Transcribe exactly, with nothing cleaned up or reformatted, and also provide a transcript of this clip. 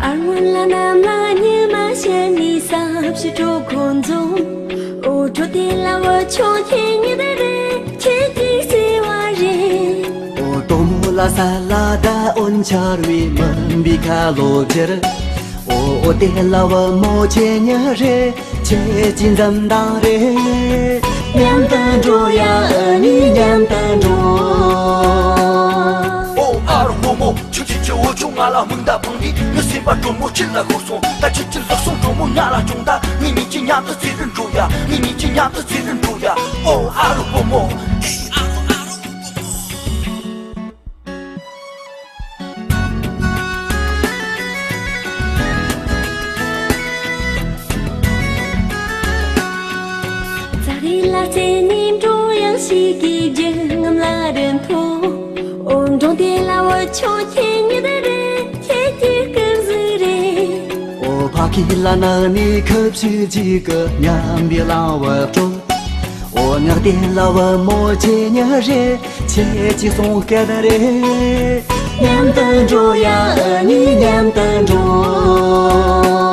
ཨར་ཝུན་ལ་ནམ་ལ་ཉི་མ་ཤར་ནས་ས་བཞི་གྲོགས་ཁོ་འཛོམས། འོ་གྲོགས་དེ་ལ་བུ་ཆུང་ཁྱེད་ཉིད་རེད། ཁྱེད་ཀྱི་སྲས་པོ་རེད། འོ་དོག་མོ་ལ་ས་ལ་ད་འོན་ཆར་བའི་མུན་པའི་ཁ་ལོ་བྱེར། འོ་འོ་དེ་ལ་བུ་མོ་ཁྱེད་ཉིད་རེད། ཁྱེད་ཀྱི་འཛུམ་མདངས་རེད། མཉམ་དུ་འགྲོ་ཡ། ཨ་ནི་མཉམ་དུ་འགྲོ། ཨོ་ཨ་རོ་བུ་མོ། ཆུ་ཆུ་ཆུ། འོ་ཆུ་ང་ལ་མིག་མདའ་འཕངས་ཏེ། ངའི་སེམས་པ་སྒྲོན་མོ་ཁྱེད་ལ་ཤོར་སོང་། ད་ཁྱེད་ཀྱི་ལག་ཟུང་སྒྲོན་མོ་ང་ལ་བྱུང་། ད་ངེད་གཉིས་ཀྱིས་མཉམ་དུ་རྩེ་རུ་འགྲོ་ཡ། ངེད་གཉིས་ཀྱིས་མཉམ་དུ་རྩེ་རུ་འགྲོ་ཡ། ཨོ་ཨ་རོ་བུ་མོ། ཙ་རི་ལ་རྩེ་ནས་འགྲོ་ཡང་ཞིག་གི་རྒྱུ་ངམ་ལ་རིན་ཐོ། འོ་འབྲོང་དེ་ལ་བུ་ཆུང་ཁྱེད་ཉིད་རེད། ཁྱེད་ཀྱི་སྐུ་གཟུགས་རེད། འོ་ཕ་ཁི་ལ་ན་ནི་ཁབ་ཞིག་ཅིག་གི་མཉམ་པའི་ལང་བ་སྤྲོ། འོ་ངག་དེ་ལ་བུ་མོ་ཁྱེད་ཉིད་རེད། ཁྱེད་ཀྱི་གསུང་སྐད་རེད། མཉམ་དུ་འགྲོ་ཡ། ཨ་ནི་མཉམ་དུ་འགྲོ།